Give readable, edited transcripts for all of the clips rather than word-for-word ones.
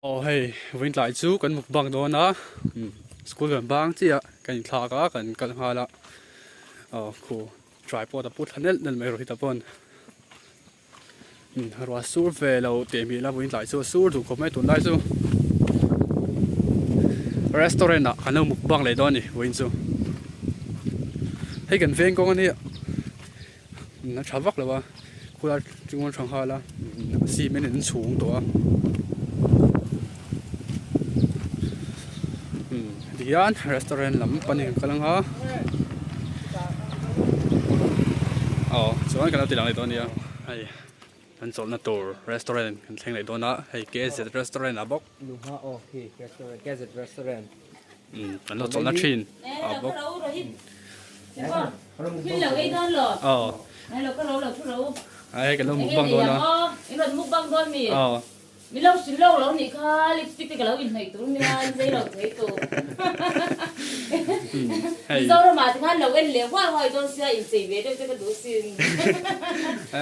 Aw hei vawiin tlai chu kan mukbang dawn a school kan bang chiah kan inthlak a kan kal nghal a aw khu tripod a pu thla nelh nelh mai Rohit-a pawn ruah sur ve lo tih hmel a vawiin tlai chu a sur duh khawp mai tunlai chu restaurant ah kan lo mukbang leh dawn a ni vawiin chu hei kan veng kawng a nia. A tha vak lo a khulai chu a tha nghal a cement in an chhung tawh a umm tihian restaurant lam panin kan kal ang a aw chuan kan lo ti lang leh dawn a nia hei kan chawlhna tur restaurant kan thleng leh dawn a hei K Z restaurant ah bawk. Umm an lo chawlhna thin ah bawk. Aw hei kan lo mukbang dawn a aw hei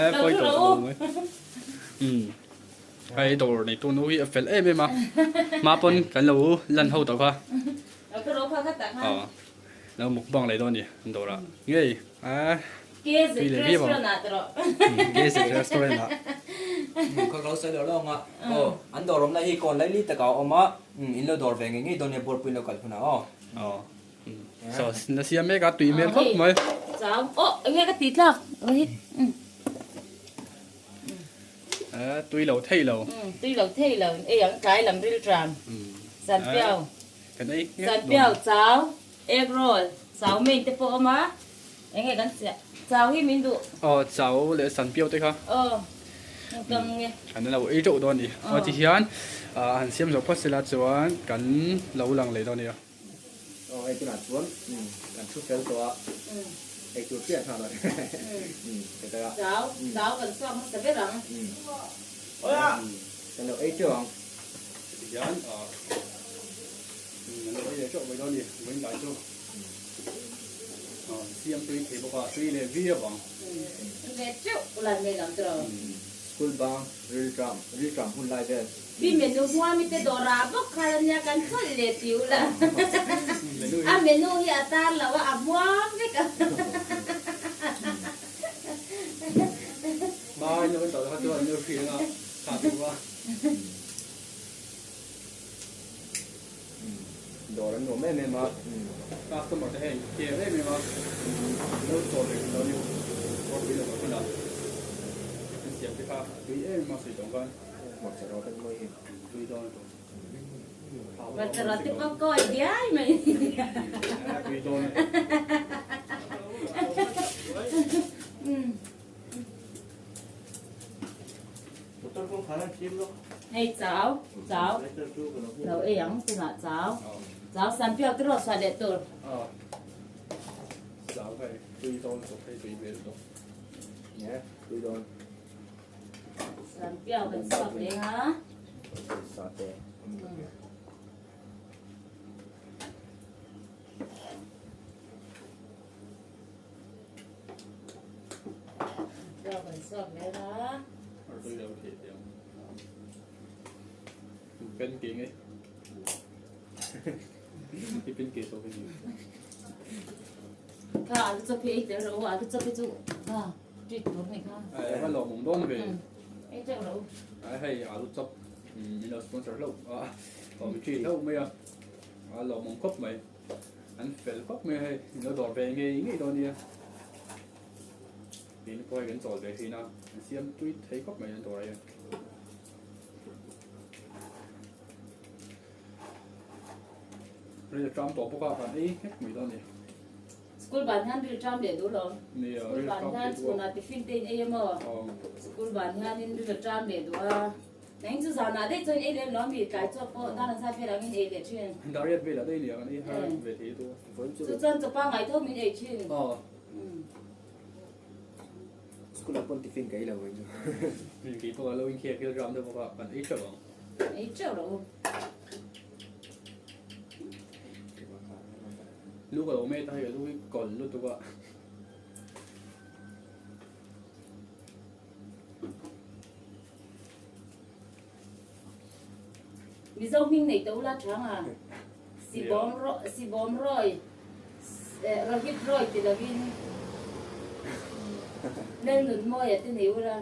e pawi tawh lo mai umm hei dawr neitu nu hi a fel em em a hma pawn kan lo lan ho tawh kha aw. Lo mukbang leh dawn a ni an dawr ah ngei a tui leh viau ang KZ restaurant ah. Ka lo sawi lawk lawk a aw an dawr awmna hi kawn laili takah a awm a in lo dawr ve ngei ngei dawn nia buarpui in lo kal hunah aw. Aw saw na siam mek a tui hmel khawp mai. Chau aw enge ka ti tlak Rohit. Tui lo thei lo. Tui lo thei lo ei ang tlai lam ril tram Sanpiau. Kan ei nghet dawn. Sanpiau chau, egg roll, chau main te pawh a awm a, eng nge kan chiah chau hi min duh. Aw chau leh sanpiau te kha. Aw kam nge. Kan lo ei teuh dawn a ni. Aw ti hian han siam zawh phawt sela chuan kan lo lang leh dawn a nia. Aw hei tunah chuan kan thu fel tawh a, ei tur chiah nghal a ni. Chau, chau kan suak hmasa ber ang. Kan lo ei teuh ang. Ti hian an lo ei leh teuh mai dawn a ni, vawiin tlai chu siam tui thei bawk a, tui leh viau ang. Ve teuh lai mai lam tawh. School bang ril tram ril tram hun lai vel. Pi menu hmuami te dawrah bawk khan a nia kan chawlh leh ti ula. A menu hi a tar lo a, a hmuam vek a. Hmain lo kan tawh kha chuan an lo hrilh a, kha duh a. Dawr an nuam em em a. Customer te hei care em em a, lo chawl reng lo ni dawr pui lo kal hunah an siam te kha a tui em em a sawi tawng khan. Hmarcha rawt an mawi hi. Tui dawn a tawng. Hmarcha rawt te pawh kawi diai mai. Tui dawn a tawng. Hei chau, chau, lo ei ang tunah chau, chau san piau te rawh suah leh tur. Chau hei tui dawn tawh hei tui hmel tawh. Nge tui dawn. San piau kan suak leh ha. Sate. Pen ke nge. I pen ke to ke ni. Kha alu chop hi ei tel rawh u, alu chop hi chu kha treat tur ni kha. Ai va lawm awm dawn ve. Ei teuh rawh u. Ai hei alu chop min lo sponsor hlauh a, awm treat hlauh mai a, a lawm awm khawp mai. An fel khawp mai a hei, min lo dawr ve ngei ngei dawn nia. Tin pawh hei kan chawl ve thin a, an siam tui thei khawp mai an dawr ah hian. Ril tram tawh bawk a, kan ei nghek mai dawn a ni. School ban hian ril tram leh duh lo. Nia, School ril ban tram hian leh duh a. chhunah tiffin te in ei emaw? School ban hianin ril a tram leh duh a. Nang chu zanah daih chuan ei lem lo ami tlai chawp pawh dar an zat vel angin ei leh thin. Dar riat velah daih nia kan ei har ve thei tu. Chu chuan chawpa ngai tho min ei thin. Aw. School ah pawn tiffin ka ei lo vawi chu. Kei pawh a lo inkhel khel ram deuh bawk a kan ei teuh ang. Ei teuh lo. Lu ka lo met a hei ka lu hi kawl lutuk a. Mizo hming nei tawh ula chang a, Sibawm Sibawm Roy, Rohit Roy ti lovin Lalnunmawia te nei ula,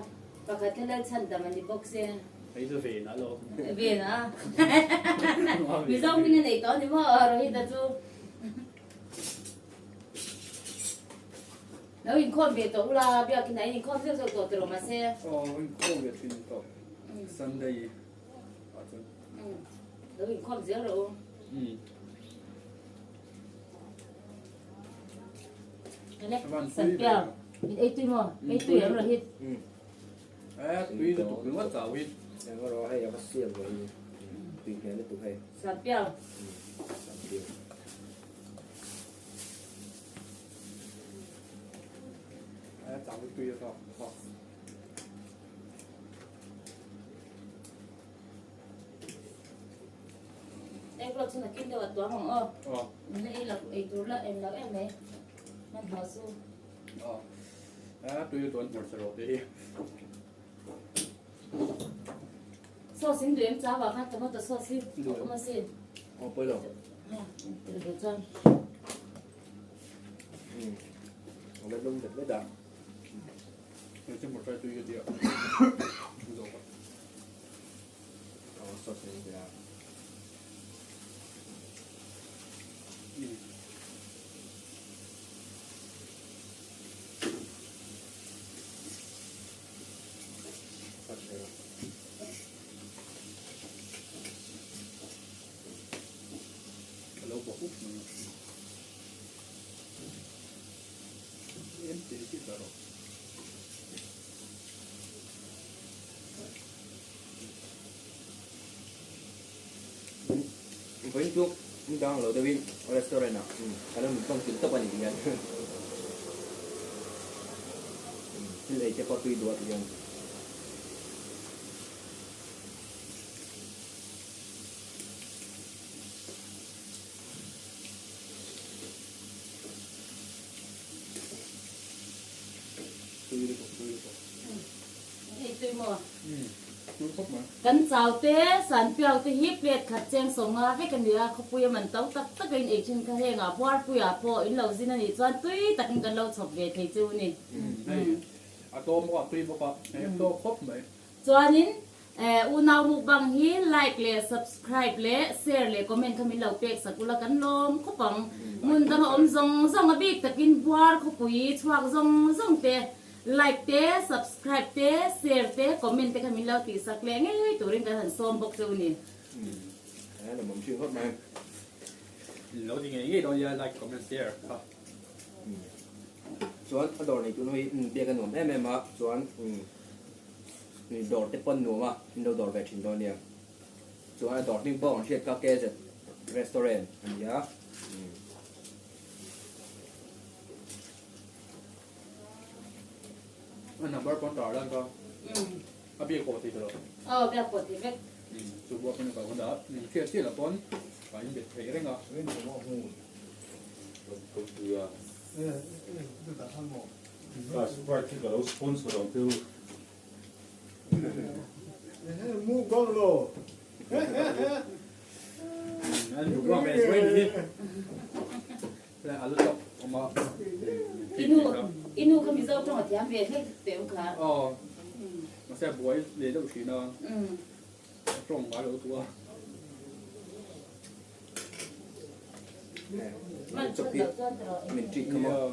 pakhat kha Lalchhandam a ni bawk se. Hei chu ven a lo. Ven a. Mizo hming a nei tawh a ni maw Rohit-a chu. Lo inkhawm ve tawh ula, biakin ah in inkhawm zeuh zeuh tawh tiraw mahse. Aw, inkhawm ve thin tawh. Sunday ah chuan. Lo inkhawm zel rawh u. Ele, Sanpiau, in ei tui maw? Ei tui ang rawh hi. Eh, tui lutuk ringawt chau hi. Eng rawh hei a va siam rawh hi. Tui hmel lutuk hei. Sanpiau. Sanpiau. Egg roll chu nakin deuh a tuam ang aw. Min la ei lo ei tur la en lo em mai. Hman hau su. Sauce in duh em chau ah khan tomato sauce hi a awm asin. Aw pawi lo. Ha, tel ve chuan. Um. A la lum vet vet a. Aw sauce in ve a. Vawiin chu in dang lo deuhin restaurant ah kan rawn tawng tlin tawp a ni hian thil ei te pawh tui duh a ti hian. Kan chau te, Sanpiau te hi plate khat cheng sawmnga vek a ni a, khawpui a man to tak tak a in ei thin kha heng ah Buarpui ah pawh in lo zin a nih chuan tui takin kan lo chhawp ve thei chu ni. A tlawm bawk a, tui bawk a, hei a tlawm khawp mai. Chuanin unau mukbang hi like leh subscribe leh share leh comment kha min lo pek sak ula kan lawm khawp ang. Hmun danga awm zawng zawng a bik takin Buar khawpui chhuak zawng zawng te like te subscribe te share te comment te kha min lo tih sak leh ngei turin kan han sawm bawk cheu ni. Lo ti ngei ngei dawn nia like comment share kha. Chuan a dawr nei tun hi biak a nuam em em a chuan dawr te pawn nuam a min lo dawr ve thin dawn nia chuan a dawr hming pawh an hriat kha KZ restaurant a ni a. A number pawn tar lan kha a biak pawh thei ta lo. Aw biak pawh thei vek. Chu buak in ka hun a hriat chiah lah pawn ka in bet thei reng a. Inu inu kha Mizo tawng a thiam ve hlek teh u kha. Aw mahse a buai leh deuh thin a a tawng ngai lo tu a. Min treat kha maw.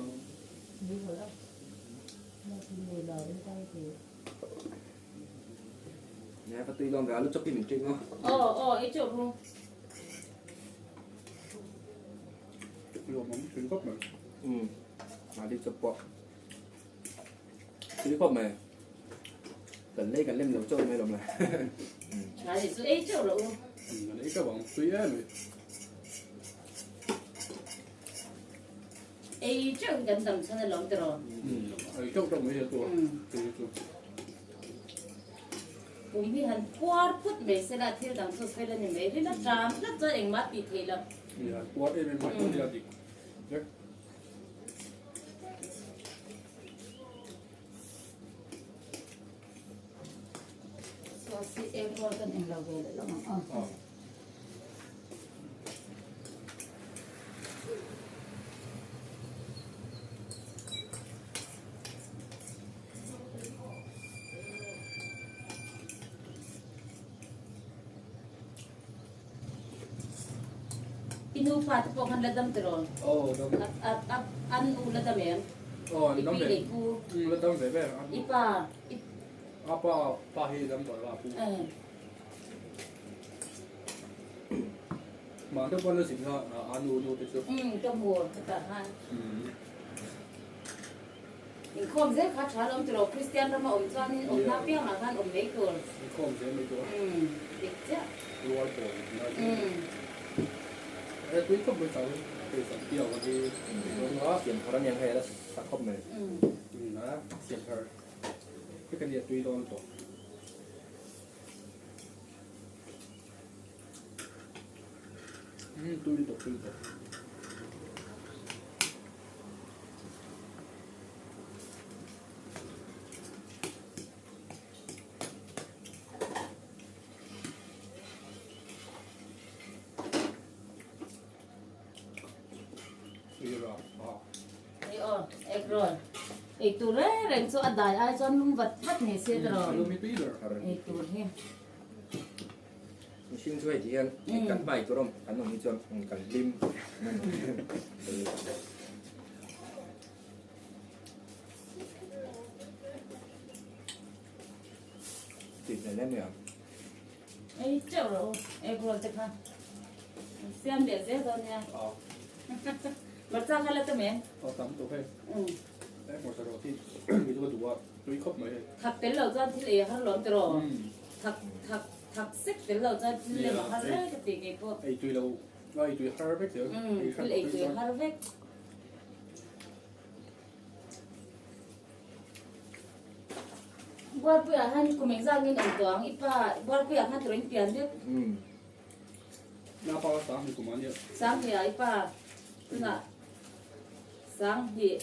Nè va tui lawm ve alu chawp hi min treat maw. Aw aw ei chawp ru. Lawm awm thin khawp mai. Um alu chawp pawh tui khawp mai. Kan lei kan lem lo chauh mai lawm le. Tha ni chu ei chauh rawh u. Kan ei chauh ang tui em mai. Ei chauh hi kan dam chhan alawm tiraw. Ei chauh chauh mai hi a tur tui chu. Pum hi han puar phut mai sela thil dang chu fel a ni mai. Ril a ṭam tlat chuan engmah tih theih loh. Nia puar em em mai chu nia dik vek. Sauce hi egg roll kan englo ve leh lawm ang aw. I nu pa te pawh khan la dam tiraw? Aw dam. A a an u la dam em? Aw an dam ve. I pi leh i pu? Um la dam ve ve. I pa i. A pa pa hi dam tawh lo a pu. Mah te pawn la zin kha a nu nu te chu. Um ka hmu hetah khan. Inkhawm zel kha tha lawm tiraw Kristian rama awm chuanin awmna piangah khan awm mai tur. Inkhawm zel mai tur. Umm dik chiah. Rual pawl na chu. E tui khawp mai chau hei sak piau a hi dawn a. Siam thar aniang hei ala sak khawp mai. Umm a siam thar. Hei ka nia tui dawn tawh. Umm tui tawh tui tawh. Ei tur reng reng chu a dai ai chuan lum vat vat ni se tiraw ei tur hi. Mihring chu hei ti hian kan hmai tur awm kan awm hi chuan kan hlim. Tih hmel em em. Ei teuh rawh u egg roll te kha siam leh zel dawn nia. Hmarcha kha la tam em? Aw tam tawh hei. Hei hmarcha rawh hi mi chu ka duh a tui khawp mai hei. Thak tel lo chuan thil ei a har lawm tiraw? Thak thak thak sek tel lo chuan thil lem a har reng ka ti kei pawh. Ei tui lo ei tui har vek zel. Thil ei tui har vek. Buarpuiah khan kum engzat nge awm tawh ang i pa Buarpuiah khan tawrh in pian vek. Na pa sang hnih kum a nia. Sang hnih ah i pa tunah sang hnih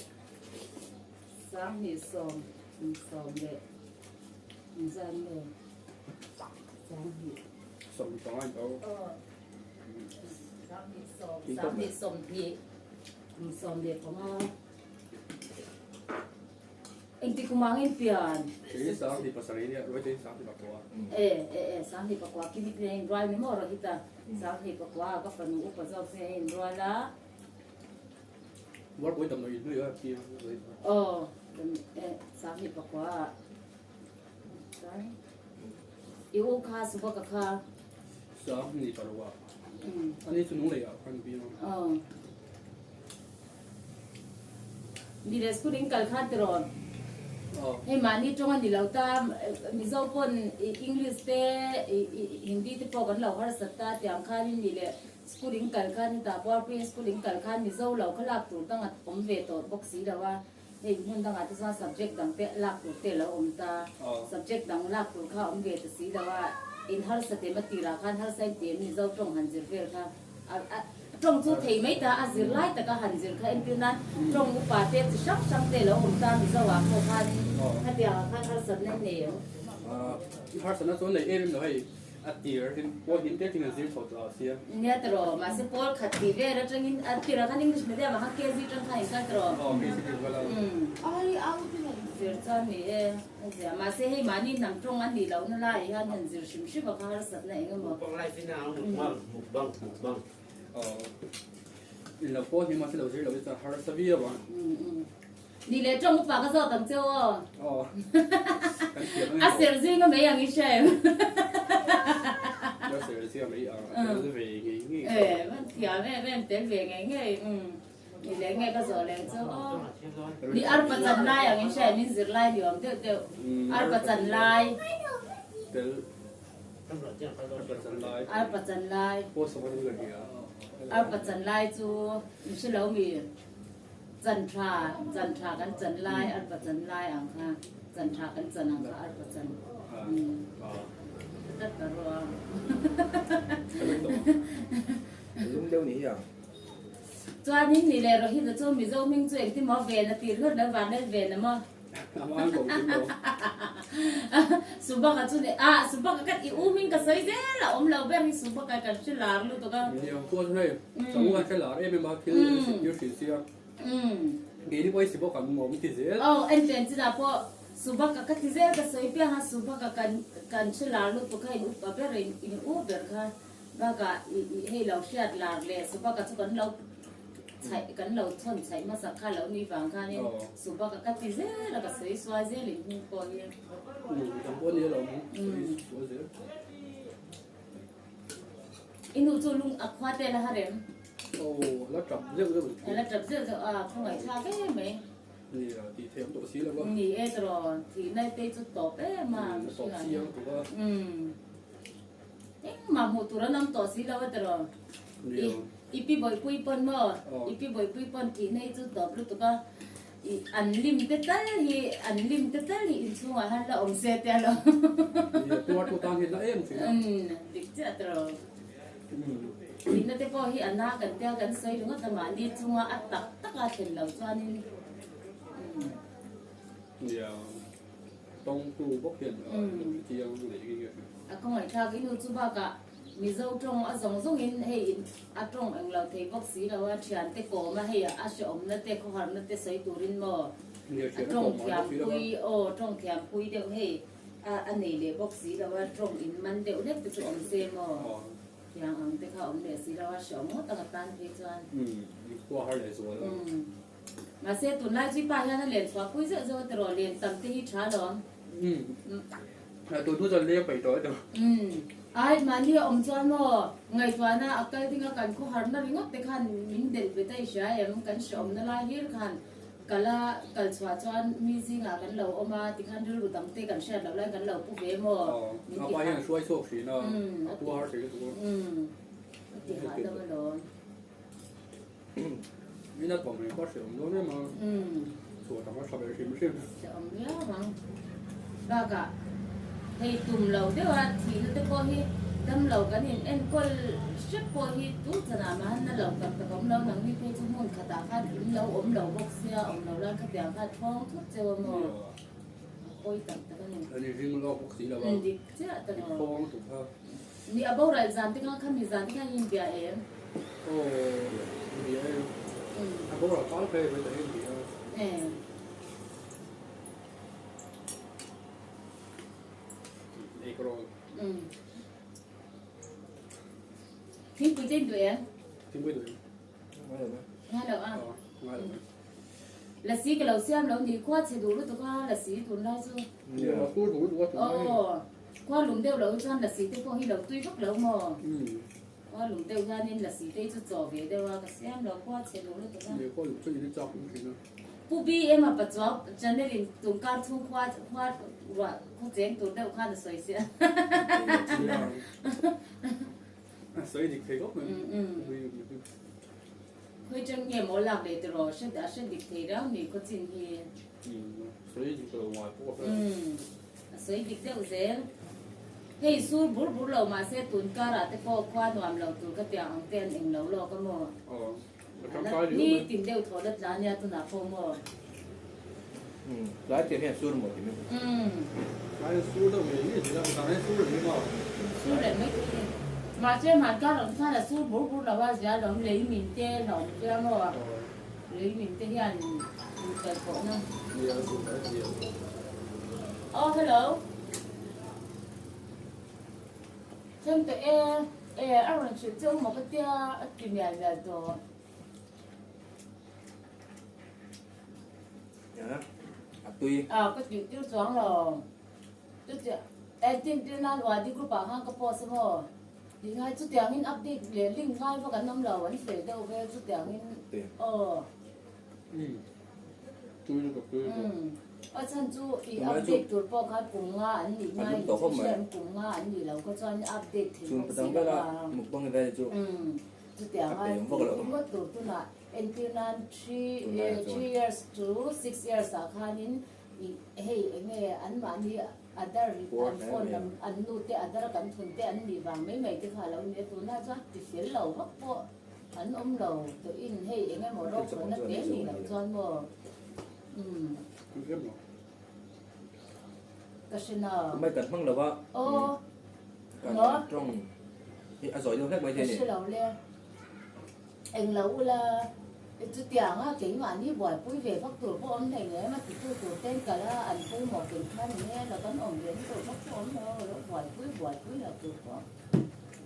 sang hnih sawm sawm leh engzat nge sang hnih. Sawm panga in tawh. Aw sang hnih sawm sang hnih sawm hnih 15. Engti kum ang in pian? Kei 27 nia, Ruai te 34. E, e, e, 34 kimi te in rual ni maw Rohita? 34 ka fanu upa zawk te in rual a. Buarpui dam lo in hnui a pi Rohita. Aw, e, 34. I u kha Subaka kha. 36. Ani chu nung lei ah khan pi a. Aw. Ni leh school in kal khan tiraw? Hei mahni tawng a ni lo ta, Mizo pawn English te Hindi te pawh kan lo harsat ta tiang khanin ni leh school in kal khan hetah Buarpui school in kal khan Mizo lo kha lak tur dang a awm ve tawh bawk si lo a, hei hmun dangah te chuan subject dang te lak tur te a lo awm ta, subject dang lak tur kha a awm ve ta si lo a, in harsat em a tirah khan harsa in ti em Mizo tawng han zir vel kha. Tawng chu thei mai ta, a zir lai taka han zir kha entir nan tawng upa te chi hrang hrang te lo awm ta Mizo ah pawh khan khatiang ah khan harsatna in nei ang. Harsatna chu nei em em lo hei, a tir hin pawl hnim te thin an zir chho tawh a sia. Nia tiraw, mahse pawl khat tih vel atangin a tirah khan English medium ah khan KG tang khan in kal tiraw. Aw KG tih kal a. Zir chuan ni e. A zia. Mahse hei mahni hnam tawng a nih lohna laiah hian han zir hrim hrim a kha harsatna eng emaw. Mukbang lai fin a ang mukbang mukbang mukbang. Aw. In lo pawh hi mahse lo zir lo hi chuan harsa viau ang. Ni leh tawng upa ka zawt ang che aw. Aw. Kan thiam ang A ser zinga mai ang i hre em. A ser zinga mai ang. A tel ve ngei ngei. E, man thiam em em tel ve ngei ngei. Ni leh nge ka zawh leh chu aw. Ni arpa chan lai ang in hria min zir lai ni awm deuh deuh. Arpa chan lai. Tel arpa chan lai. Arpa chan lai. Arpa chan lai chu in hre lo mi chan tha chan tha kan chan lai arpa chan lai ang kha chan tha kan chan ang kha arpa chan. Tat ta ruang. Lum deuh ni hi ang. Chuanin ni leh Rohit-a chu Mizo hming chu engti maw ven a tir hlawt lo van lel ven a maw? Subaka chu ni ah Subaka ka i u hming ka sawi zel a awm lo ber hi Subaka kan hre lar lutuk a. Ni ang chuan hei Changu an hre lar em em a thil tir hrilh sia. Keini pawh hi Sibawk an awm ti zel. Aw enten chinah pawh Subaka ka ti zel ka sawi piang a Subaka kan kan hre lar lutuk kha in upa ber in u ber kha. Bakah i i hei lo hriat lar leh Subaka chu kan lo chhaih kan lo chhawn chhaih hmasak kha lo ni vang khanin Subaka ka ti zel a ka sawi sual zel in hming pawh hi. Umm dang pawh nia lo sawi sual zel. I nu chu lung a khua te la harem. Aw la tap zeuh zeuh. La tap zeuh zeuh a khawngaihthlak em mai. Nia tih theih awm tawh si lo a. Ni e tawh thihna te chu tawp em a. Tawp si ang tuk a. Umm engmah hmuh tur an awm tawh si lo a tawh. Nia. I pi bawihpui pawn maw? I pi bawihpui pawn thihna hi chu tawp lutuk a. I an lim te tal hi an lim te tal hi inchhungah hian la awm se tia lo. Nia tuar tu tan hian la em thin a. Umm dik chiah tawh. Thihna te pawh hi a na kan tia kan sawi ringawt a mahni chunga a tak tak a thlen loh chuanin umm. Nia tawngtu bawk hian chiang leh nge nge. A khawngaihthlak i nu chu bakah Mizo tawng a zawng zawngin hei in a tawng eng lo thei bawk si lo a thiante kawm a hei a hrehawmna te khawharna te sawi turin maw a tawng thiampui aw tawng thiampui deuh hei A a nei leh bawk si lo a, tawng in man deuh hlek te chu awm se maw? Tiang ang te kha awm leh si lo a, hreawm ngawt ang a tan phei chuan. Umm, i khua har leh zual a. Umm, mahse tunlai chu i pa hian a len chhuah pui zeuh zeuh a tiraw, len tam te hi tha lawm. Umm, tun hnu chuan leng peih tawh e tawh. Umm, ai mahni a awm chuan maw, ngaihtuahna a kal ding a kan khawharna ringawt te khan min delh ve ta i hria em, kan hreawmna lai hlir khan Kala kal chhuah chuan mi zingah kan lo awm a, tikhan rilru dang te kan hriat loh laiin kan lo pu ve maw? Min ti A pa hian a hruai chhuak thin a, a pu har thei lutuk a. A ti hah deuh alawm. Min a tawm reng pawh hre awm dawn em a, chhuah tam a tha ber hrim hrim. Hre awm viau ang. Bakah hei tum lo deuha thihna te pawh hi dam lo kan in enkawl hrep pawh hi tu chanah mah han na lo tak tak awm lo nangni phei chu hmun khatah khan in lo awm lo bawk sia awm lo lai khatiang khan thawng thut cheu a maw a pawi tak tak a ni. An in ring lawk bawk si lo a. Dik chiah ta lo. Thawng thut kha. Ni a boral zan te khan khami zan te khan in bia em? Aw bia em. A boral kal phei mai ta em bia. Em. Thingpui te in duh em? Thingpui duh em? Ngai lo a. Ngai lo. Lasi ka lo siam lo ni khua chhe duh lutuk a lasi tun lai chu. Nia tur duh lutuk a tun lai. Aw khua lum deuh lo chuan lasi te pawh hi lo tui vak lo maw? Khua lum deuh hianin lasi te chu chaw ve deuh a ka siam lo khua chhe duh lutuk a. Nia khua lum chu in chak um thin a. Pu BM a pachuau channel in tungkar chhung khua khua ruah khaw cheng tur deuh khan a sawi sia. A sawi dik thei khawp mai. Khawi chang nge maw lak leh tiraw hre a hre dik thei rau ni khaw chin hi. Sawi dik lo ngai pawh a hre. A sawi dik deuh zel. Hei sur bur bur lo mahse tunkarah te pawh khua nuam lo tur ka tiang ang te an eng lo lawk a maw. Ni tin deuh thaw la tla nia tunah pawh maw. Tlai tiang hian sur maw ti mai. Tlai sur deuh ngei ngei zel a, zan hian sur reng mai maw. Sur reng mai thei ni. Mahse hmankar awm khan a sur bur bur lo a, zia lo lei min te la awm tia maw. Lei min te hian in kal pawh na. Nia sur mai thei a. Oh hello. Thleng tawh e, e a rawn hrilh che u maw ka tia a ti mial mial tawh. A tui. A ka tih tir chuang lo. Chutia acting tir nan Wadi group ah khan ka post a maw. Ti ngai chutiangin update leh link ngai vak an awm lo an fel deuh vel chutiangin aw. Tui lutuk tui lutuk. A chhan chu i update tur pawh khan kum nga an nih ngai in chu hriat kum nga an nih lo kha chuan update thei bawk si lo a. Chutiang a ringawt tur tunah entir nan 3 years to 6 years ah khanin i hei enge an mahni adar an phone lam an nu te adar kan thun te an nih vang mai mai te kha alo nia tunah chuan ti fel lo vak pawh An awm lo tawh in hei eng emaw rawkhawnna te nih loh chuan maw umm. Ka hre na. Mai kan hmang lo va. Aw. Kan tawng hi a zawi deuh hlek mai thei a ni. Ka hre lo le. Eng lo ula chutiang a keimahni buaipui ve vak tur pawh awm hlei em a titu tur ten kal a an pawimawh ken khan enge lo kan awm ve na tur vak pawh awm lo lo buaipui buaipui loh tur pawh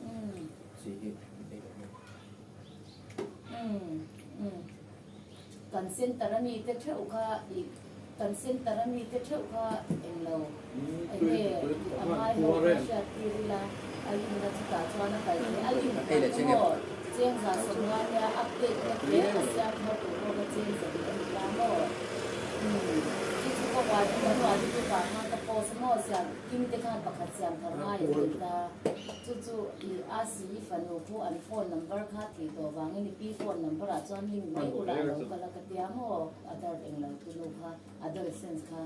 umm. Si. center a mi te theuh kha ih kan center a mi te theuh kha englo enge a ngai ho kha hriat tir ila a link a chutah chuan a kal theih a link kha chu maw chengza sawmnga nia update na te a siam thar tur pawh kha chengza duh a ni ta maw umm chu chu ka uai kan uai lutuk ah khan ka post a maw siam kim te khan pakhat siam thar ngai an ti ta chu chu ih a si fanu khu an phone number kha thih tawh vangin i pi phone number ah chuan link mai ula a lo kal a ka tia maw adult englo tu nu kha adolescence kha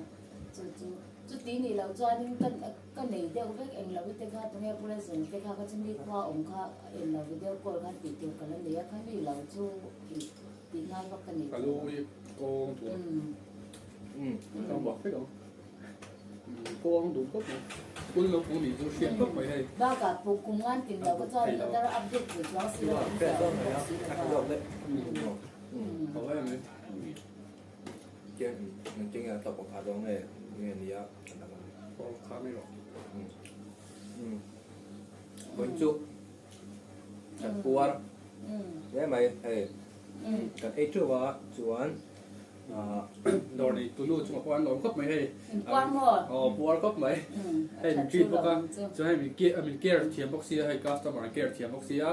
chu chu chuti nih loh chuanin ka ka nei deuh vek englo i te kha tunge present te kha ka chumi khua awm kha englo video call khan tih tur ka la nei a kha mi lo chu ih tih ngai vak ka nei Ka lu hi kawng tur ka buak vek ang kawng duh khawp mai school naupang nih chu hriat khawp mai hei. Bakah puk kum ngan tin lo ka chuan adar update tur chuang si lo awm zia awm bawk si lo va. Ho em mai. Kha mai rawh. Kan puar hle mai hei kan ei teuh a chuan dawr nei tunu chungah pawh an lawm khawp mai hei puar maw aw puar khawp mai hei min treat bawk a chuan hei min care min care thiam bawk sia hei customer an care thiam bawk sia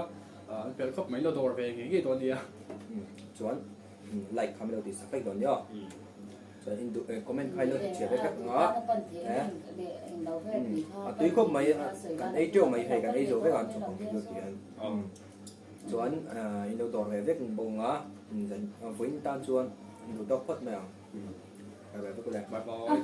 an fel khawp mai lo dawr ve ngei ngei dawn nia chuan like kha min lo tih sak vek dawn nia Chuan in duh comment kha ilo chhiar vek vek ang a a tui khawp mai kan ei teuh mai hei kan ei zo vek ang chawpang hi chu ti hian chuan in lo dawr ve vek bawk ang a vawiin tan chuan in duh tawk phawt mai ang bye bye vek ule bye bye.